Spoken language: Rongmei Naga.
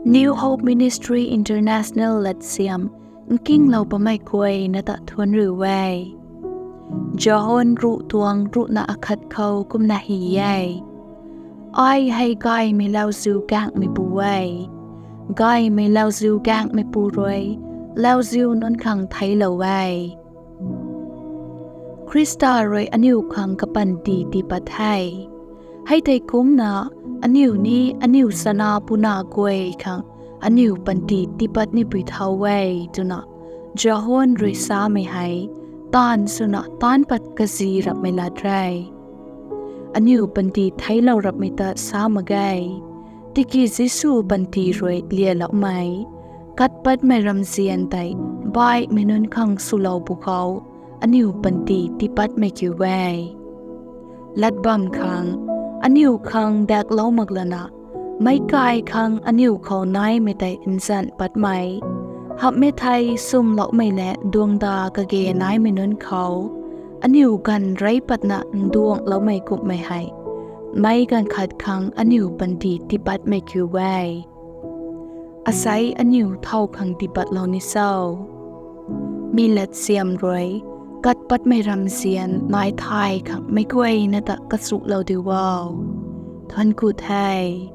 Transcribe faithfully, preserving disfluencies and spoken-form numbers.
New Hope Ministry International latsiam nkinglou bammei guayna ta thuanc riu e. John ruh tuang ruhna akhat khou kumna hy e: Ai hei gaymei lauziu gaengmeipu e. Gaymei lauziu gaengmeipu rui lauziu nunc khang theiclou e. Khrista rui aniu khang kapanty tiipat the. Hei tei kumcna aniu ni aniu chana puna guay khang aniu panty tiipat nipui thau e, twna John rui samei hei taanv swna taanc pat kazi rapmei lat e. Aniu panty theiclou rapmei ta sa mak ge, tiki Jisu panty rui lialoumei, kat patmei ramzian tei baihmei nunc khang swlou pwkhou aniu panty tiipatmei kiu e. Latbam khang, aniu khang daklou mak lana, meic kai khang aniu khou naimei tei nzan patmei, hamhmei thei sumloumei le duangda kage naimei nunc khou aniu ganv rey patna nduangloumei kumhmei hei meic ganv khat khang aniu panty tiipatmei kiu e. Asei aniu thow khang tiipatlou ni cho? Mi latsiam rui kat patmei ramzian nai thay khang meic guayna ta kachuklou diu o. Thuanc ku the.